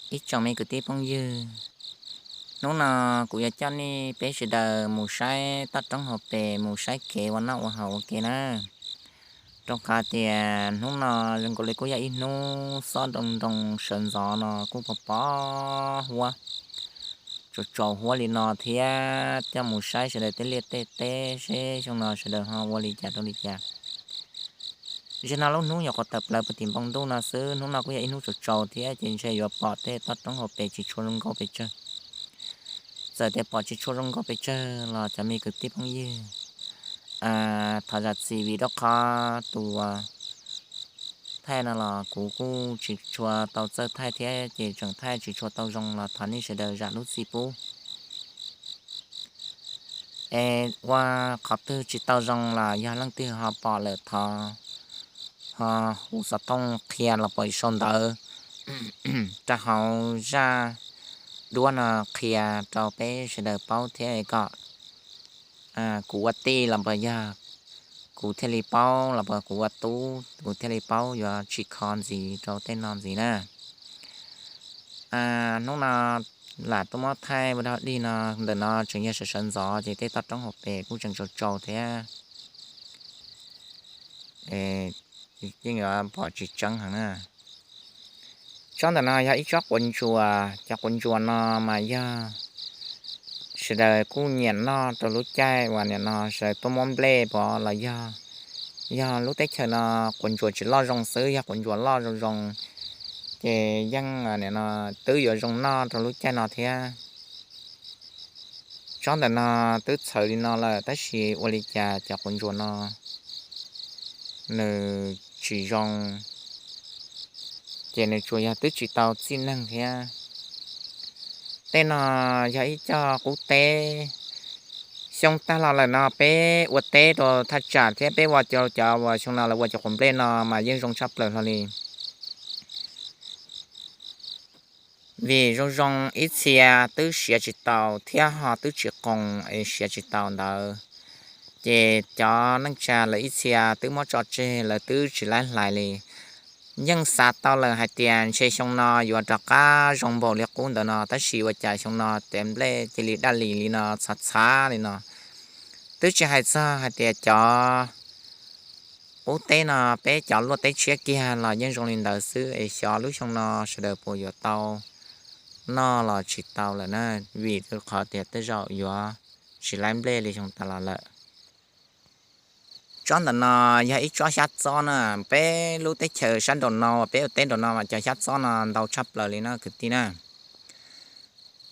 Ib tsoom me kwv tij phooj ywg, hnub no kuv yuav coj nej peb sawv daws mus saib toj roob hauv pes, mus saib kev ua noj ua haus ua ke na. Rau qhov tias hnub no zoo nkaus li kuj yog ib hnub xob nroo nroo sawv ntxov no kuj pos pos huab, tsaus tsaus huab li no thiab, coj mus saib sawv daws tej liaj tej teb seb xyoo no sawv daws ho ua li cas rau li cas. Zaum no lub hnub nyuam qhuav tawm plaws puag tim npoo ntuj no xwb, hnub no kuj yog ib hnub tsaus tsaus thiab ces ntshe yuav pom tej toj roob hauv pes tsis tshua zoo nkauj pes tsawg. Txawm tias pom tsis tshua zoo nkauj pes tsawg los cov me kwv tij phooj ywg, thov zam txim vim rau qhov tus thaij no los kuv kuj tsis tshua tau txawj thaij thiab ces tseem thaij tsis tshua tau zoo los thov nej sawv daws zam lub txim pub. Es ua qhov twg tsis tau zoo los yog leej twg ho pom lawm thov ho hu xov tooj qhia los puas sau ntawv rau hauv zaj duab no qhia rau peb sawv daws paub thiab kom kuv ua tij los puas yog kuv thiaj li paub los puas kuv ua tub kuv thiaj li paub, yuav tsis kho ntxiv rau tej no ntxiv na. Hnub no lam tuaj muab thaij ua dog dig no, ntawm no tseem yog sawv sawv ntxov ces tej toj roob hauv pes kuj tseem tsaus tsaus thiab. Yeej yuav pom tsis tseeb heev na. Tsob ntawm no yog ib tsob quav ntsuas, cov quav ntsuas no mas yog sawv daws kuj nyiam noj rau lub caij uas nim no sawv daws tuaj muab nplej pov los yog, yog lub teb chaws no quav ntsuas tsis loj zoo xwb, yog quav ntsuas loj zoo zoo ces yeej nim no twb yuav zoo noj rau lub caij no thiab. Tsob ntawm no twb txhawv li no lawm tab sis ua li cas cov quav ntsuas no nws tsis zoo, ces nws tsuas yog twb tsis tau txij neeg thiab. Tej no yog ib co qub teb. Xyoo tag los lawm no peb ua teb rau thaj tsam thiab peb ua rau cov uas xyoo no lawv ua cov quav nplej no mas yeej zoo tshaj plaws hlo li. Vim zoo zoo ib txhia twb siav tsis tau thiab ho twb tsis qoos es siav tsis tau ntawd, ces cov neej tsa lawv ib txhia twb muab tso tseg, lawv twb tsis laib hlais li. Yeej xav tau lawm hais tias ntshe xyoo no yuav rov qab zoo npaum li qub ntawd no, tab sis ua cas xyoo no tej nplej cia li daj lis li no, txhav txhav li no. Twb tsis hais txog hais tias cov qub teb no, peb cov luaj teb tshiab kiag los yeej zoo li ntawd xwb, es xyov lub xyoo no sawv daws puas yuav tau noj los tsis tau lawm na, vim qhov tias tej zaum yuav tsis laib nplej li xyoo tas los lawm. Tsob ntawm no yog ib tsob xyab txob na. Peb lub teb chaws sab nraum no, peb ua teb nraum no mas cov xyab txob no ntau tshaj plaws li na kwv tij na.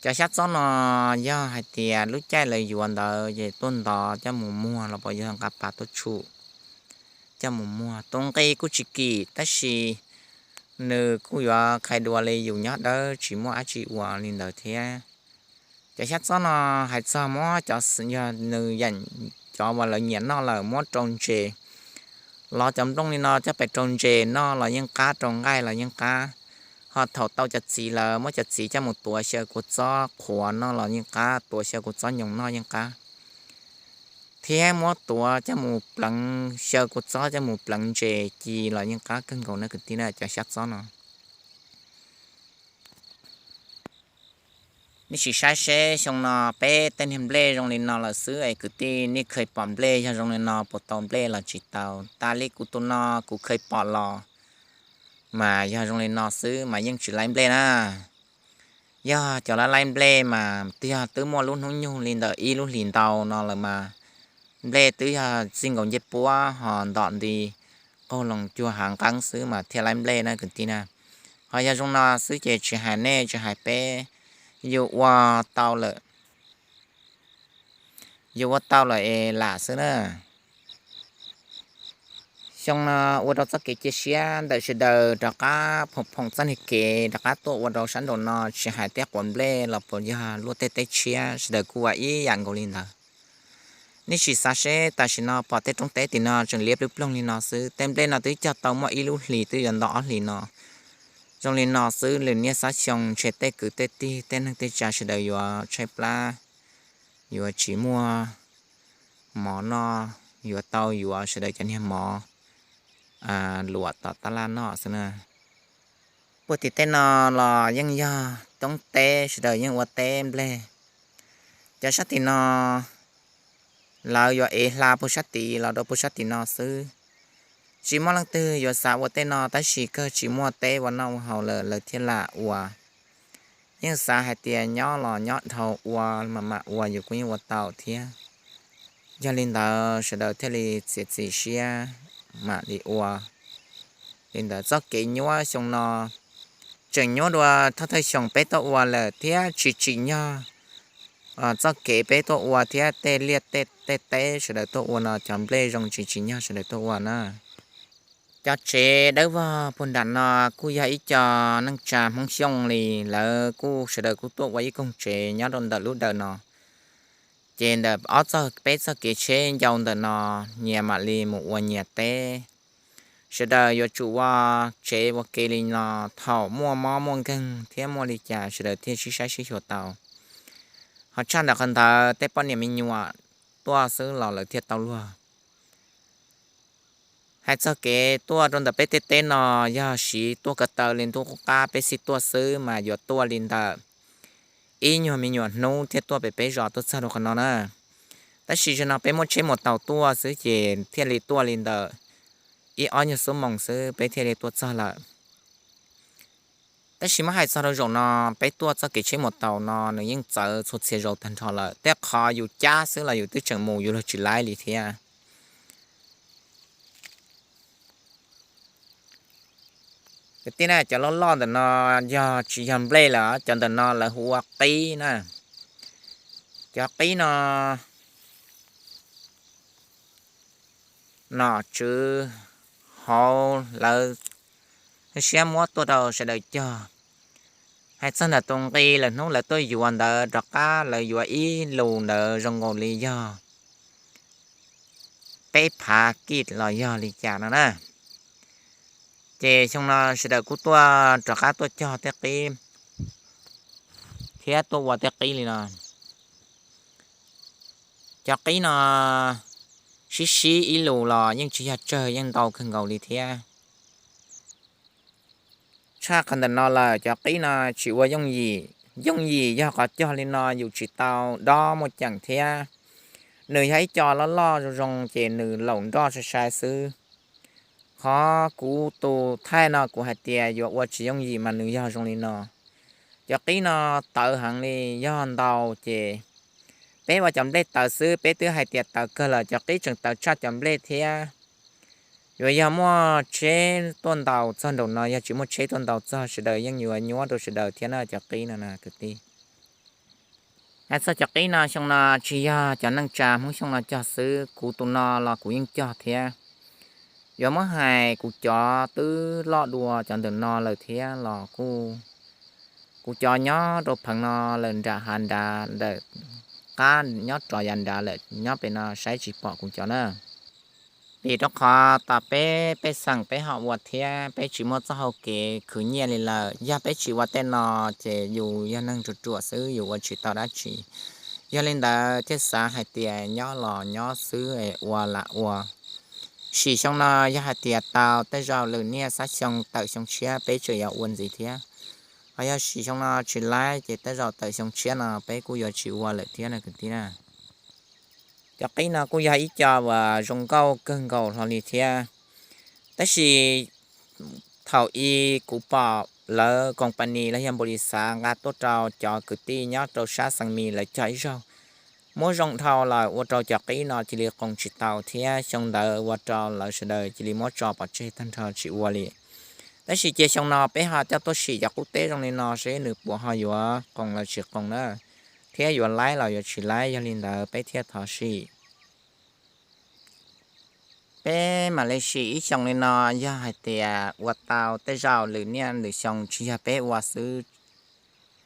Cov xyab txob no yog hais tias lub caij lawv yuav ntawd ces tuaj ntov coj mus muag los puas yog nqa pas tuaj tshum coj mus muag. Tus nqi kuj tsis kim tab sis nws kuj yuav qhia dua li yus nyob dawb tsis muaj dab tsi ua li ntawd thiab. Cov xyab txob no hais txog muab cov, yog nws yeem cov uas lawv nyiam noj lawm muab rau ntses, los cov nplooj li no coj pes rau ntses noj los yeej qab, rau nqaij los yeej qab. Ho thaum tau cov txiv lawm muab cov txiv coj mus tuav xyaw kua txob qhuav noj los yeej qab, tuav xyaw kua txob nyoos noj yeej qab. Thiab muab tuav coj mus pleev, xyaw kua txob coj mus pleev ntses ci los yeej qab kawg nkaus na kwv tij na, cov xyab txob no. Nej sim saib seb xyoo no peb tej niag nplej zoo li no lawm xwb es kwv tij, nej kheev pom nplej yog zoo li no puas tau nplej los tsis tau? Tas li kuv tus no kuv kheev pom los mas yog zoo li no xwb mas yeej tsis laib nplej na. Yog cov laib laib nplej mas twb yog twb muaj lub hnub nyoog li ntawm ib lub hlis ntau no lawm mas nplej twb yog txij nkaus ncej puab ho ntom nti qaug loo cuag hav nqeeb xwb mas thiaj laib nplej na kwv tij na. Ho yog zoo no xwb ces tsis hais nej tsis hais peb, yus ua tau lawm, yus ua tau lawm es lam xwb na. Xyoo no ua rau txoj kev cia siab ntawm sawv daws rov qab phoom phoom txoj niag kev rov qab tuaj ua rau sab nraum no, tsis hais tej quav nplej los puas yog luaj tej teb tshiab sawv daws kuj ua ib yam nkaus li ntawd. Nej sim xav seb tam sim no pom tej roob teb tim no tseem liab ploog ploog li no xwb, tej nplej no twb cog tau muaj ib lub hlis twb yuav nto ob hlis no. Zoo li no xwb lwm niaj xab xyoo ntshe tej kwv tej tij tej neeg tej tsa sawv daws yuav tshaib plab, yuav tsis muaj mov noj, yuav tau yuav sawv daws cov niag mov luam tom tab laj noj xwb na. Puag tim tej no los yeej yog coob teb, sawv daws yeej ua teb nplej. Cov sab tim no lawv yuav ev hla puag sab tid los rau puag sab tim no xwb. Tsis muaj leej twg yuav xav ua tej no, tab sis kawg tsis muaj teb ua noj ua haus lawm, lawv thiaj lam ua. Yeej xav hais tias nyob los nyob dhau ua, mam mam ua yus kuj yeej ua tau thiab. Yog li ntawd sawv daws thiaj li txiav txim siab mam li ua. Li ntawd txoj kev nyuab xyoo no tseem nyuab dua thawj thawj xyoo peb tuaj ua lawm thiab tsis tsim nyog txoj kev peb tuaj ua thiab tej liaj tej teb sawv daws tuaj ua no cov nplej zoo tsis tsim nyog sawv daws tuaj ua na. Cov tsev dawb vog puag nram no kuj yog ib co neej tsa Hmoob Xyooj li, lawv kuj sawv daws kuj tuaj ua ib koog tsev nyob rau ntawm lub dawm no. Ces ntawm ob txoj peb txoj kev tsheb ncau ntawm no nyias mam li mus ua nyias teb. Sawv daws yuav tsum ua tsev ua ke li no, thaum muaj mob muaj nkeeg thiab muaj li cas sawv daws thiaj sib saib sib xyuas tau. Ho tshaj ntawm qhov ntawd tej poj niam me nyuam tuaj xwb los lawv thiaj tau luag. Hais txog kev tuaj rau ntawm peb tej teb no, yog siv tuaj ko taw li ntuj qub qab peb xij tuaj xwb mas yuav tuaj li ntawm ib nyuag me nyuam hnub thiaj tuaj pem peb zos tuaj txog rau qhov no na. Tab sis zaum no peb muab tsheb mus taus tuaj xwb ces thiaj li tuaj li ntawm ib ob nyuag xuab moos xwb peb thiaj li tuaj txog lawm. Tab sis muab hais txog rau zaum no, peb tuaj txoj kev tsheb mus taus no nws yeej txawv txhua txhia zaus tag nrho lawm, tej qhov yus cab xwb los yus twb tseem mus yus luag tsis laib li thiab. Kwv tij na, cov loj loj ntawm no yog tsis yog nplej lawm, cov ntawm no lawv hu ua qib na. Cov qib no nom tswv hauv lawv siab muab tuaj rau sawv daws cog. Hais txog ntawm tus nqi lawm hnub lawv tuaj yuav ntawd rov qab lawv yuav ib lus ntawd zoo nkaus li yog peb phav kij los yog li cas no na. Ces xyoo no sawv daws kuj tuaj rov qab tuaj cog tej qib thiab tuaj ua tej qib li no. Cov qib no sib sib ib lus los yeej tsis yog tsawg, yeej ntau kawg nkaus li thiab. Tshaj qhov ntawm no lawm cov qib no tsis ua yooj yim. Yooj yim yog qhov cog li no yus tsis tau dob muaj ceem thiab. Nws yog ib co loj loj zoo zoo ces nws laum nroj sai sai xwb. Qhov kuv tus thaij no kuv hais tias yuav ua tsis yooj yim mas nws yog zoo li no. Cov qib no tawv heev li, yog ntau ces peb ua cov nplej tawv xwb peb twb hais tias tawv kawg lawm, cov qib tseem tawv tshaj cov nplej thiab. Yuav yog muaj tsheb tuaj ntaus txog nraum no, yog tsis muaj tsheb tuaj ntaus txog sawv daws yeej yuav nyuab rau sawv daws thiab na cov qib no na kwv tij. Hais txog cov qib no xyoo no tsis yog cov neej tsa Hmoob Xyooj no cog xwb, kuv tus no los kuv yeej cog thiab. Yuav muab hais kuv cov twb loj dua cov ntawm no lawm thiab los kuj, kuv cov nyob rau pheev no lawm nram hav nrad lawm, qab nyob rov yav nrad lawm, nyob pem no saib tsis pom kuv cov na. Vim rau qhov tas peb pej xeem peb ho ua thiab peb tsis muaj txoj hau kev khwv nyiaj li lawm, yog peb tsis ua tej no ces yus yog neeg ruam ruam xwb yus ua tsis tau dab tsi. Yog li ntawd thiaj xav hais tias nyob los nyob xwb es ua lam ua. Sim xyoo no yog hais tias tau tej zaum lwm niaj xab xyoo tawm xyoo tshiab peb tseem yuav ua ntxiv thiab. Ho yog sim xyoo no tsis laib ces tej zaum tawm xyoo tshiab no peb kuj yuav tsis ua lawm thiab na kwv tij na. Cov qib no kuj yog ib co uas zoo nkauj kawg nkaus hlo li thiab. Tab sis thaum i kuv pom lawv company los yog npaum li xav nqa tuaj rau cov kwv tij nyob rau sab Xeev Mis lawv cog ib zaug, muab zoo dhau lawm ua rau cov qib no cia li qoos tsis tau thiab xyoo ntawd ua rau lawv sawv daws cia li muab tso pov tseg tag nrho tsis ua li. Tab sis cia xyoo no peb ho coj tuaj sim cov qub teb zoo li no seb nws puas ho yuav qoos los tsis qoos na, thiab yuav laib los yuav tsis laib, yog li ntawd peb thiaj thov sim. Peb mam li sim ib xyoos li no, yog hais tias ua tau tej zaum lwm niaj lwm xyoo tsis yog peb ua xwb,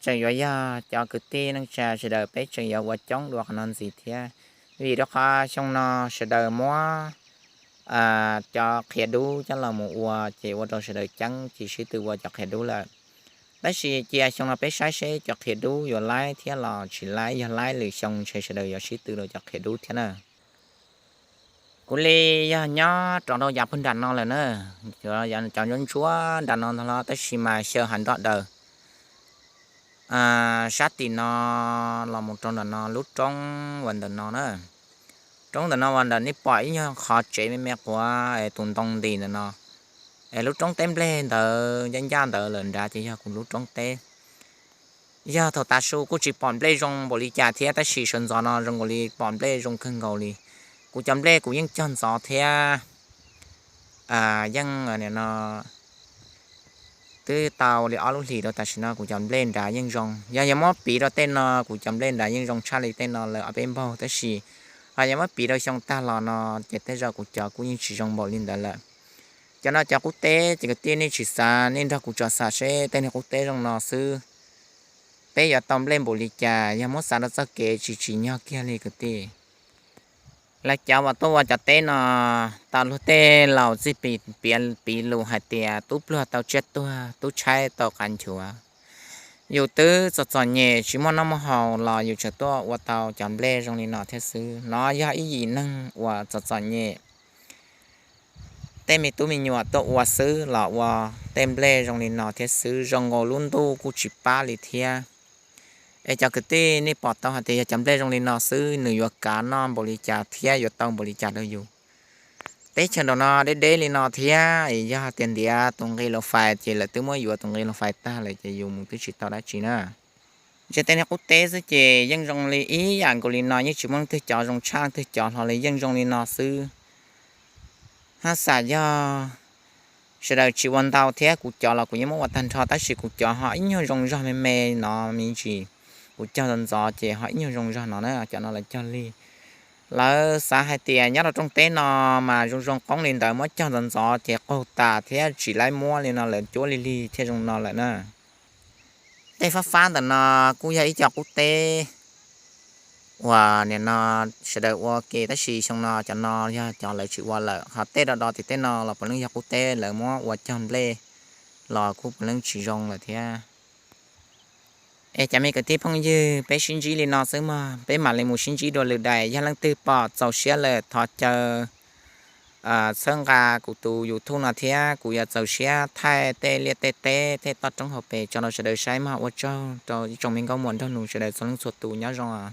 tseem yuav yog cov kwv tij neej tsa sawv daws peb tseem yuav ua coob dua qhov no ntxiv thiab. Vim rau qhov xyoo no sawv daws muab cov qhia dub coj los mus ua ces ua rau sawv daws ceeb ces sib tw ua cov qhia dub lawm. Tab sis cia xyoo no peb saib seb cov qhia dub yuav laib thiab los tsis laib, yog laib lwm xyoo ntshe sawv daws yuav sib tw rau cov qhia dub thiab na. Kuv li yog nyob rau rau yav puag nram no lawm na, cov ntsuab ntsuab nram no ntag los tab sis mas xyaw hav nroj daws sab tim no los mus rau ntawm no lub roob uas ntawm no na. Roob ntawm no uas ntawm nej pom ib nyuag qhov tsev me me quav tus ntoo nti ntawm no, es lub roob teb nplej ntawd ncaj ncaj ntawd lawm nrad ces yog kuv lub roob teb. Yog thaum tav su kuj tsis pom nplej zoo npaum li cas thiab tab sis sawv ntxov no zoo nkaus li pom nplej zoo kawg nkaus li. Kuv cov nplej kuv yeej cog ntxov thiab, yeej no twb tau li ob lub hlis rau tam sim no kuv cov nplej nrad yeej zoo. Yog yog muab piv rau tej no kuv cov nplej nrad yeej zoo tshaj li tej no lawm ob peb npaug tab sis ho yog muab piv rau xyoo tag los no ces tej zaum kuv cov kuj yeej tsis zoo npaum li ntawd lawm. Cov no cov qub teb ces kwv tij nej tsis xav, nej nrog kuv tsom xam seb tej niag qub teb zoo no xwb peb yuav tau nplej npaum li cas, yog muab xav rau txoj kev tsis tsim nyog kiag li kwv tij. Lawv cov uas tuaj ua cov teb no tau luag tej laus txij piav piv lus hais tias tub pluag tau tsiaj tuag, tub tshaib tau qav nchuav. Yus twb txom txom nyem tsis muaj noj muaj haus los yus tseem tuaj ua tau cov nplej zoo li no thiab xwb. No yog ib yim neeg uas txom txom nyem, tej me tub me nyuam tuaj ua xwb los ua tej nplej zoo li no thiab xwb, zoo nkaus lub ntuj kuj tsis pab li thiab. Es cov kwv tij nej pom tau hais tias yog cov nplej zoo li no xwb nws yuav kav noj npaum li cas thiab yuav tau npaum li cas rau yus. Teb chaws nraum no deb deb li no thiab, yog tias ntiav tus nqi los fais ces lawv twb muab yuav tus nqi los fais tag lawm ces yus mus twb tsis tau dab tsi na. Ntshe tej niag qub teb xwb ces yeej zoo li ib yam nkaus li no, yeej tsis muaj leej twg cov zoo tshaj leej twg cov hlo li, yeej zoo li no xwb. Haj xam yog sawv daws tsis ua ntau thiab, kuv cov los kuv yeej muab ua tag nrho tab sis kuv cov ho ib nyuag zoo zog me me no me ntsis. Kuv cog ntxov ntxov ces ho ib nyuag zoo zog no na, cov no lawv cog lig. Lawv xav hais tias nyob rau rooj teb no mas zoo zoo qoob li ntawd, muab cog ntxov ntxov ces qaug tas thiab tsis laib muab li no lawm, cuab lig lig thiaj zoo no lawm na. Tej fab fab ntawm no kuj yog ib co qub teb uas nim no sawv daws ua ke tab sis xyoo no cov no yog cov lawv tsis ua lawm, ho tej do do tim tej no los puav leej yog qub teb lawv muab ua cog nplej los kuj puav leej tsis zoo lawm thiab. Es cov me kwv tij phooj ywg, peb sib ntsib li no xwb mog, peb mam li mus sib ntsib dua lwm daim. Yog leej twg pom txaus siab lawm thov caw txhawb nqa kuv tus YouTube no thiab, kuv yuav txaus siab thaij tej liaj tej teb tej toj roob hauv pes tso rau sawv daws saib mog. Ua tsaug rau ib tsoom me nkauj muam nraug nus sawv daws txhua leej txhua tus, nyob zoo.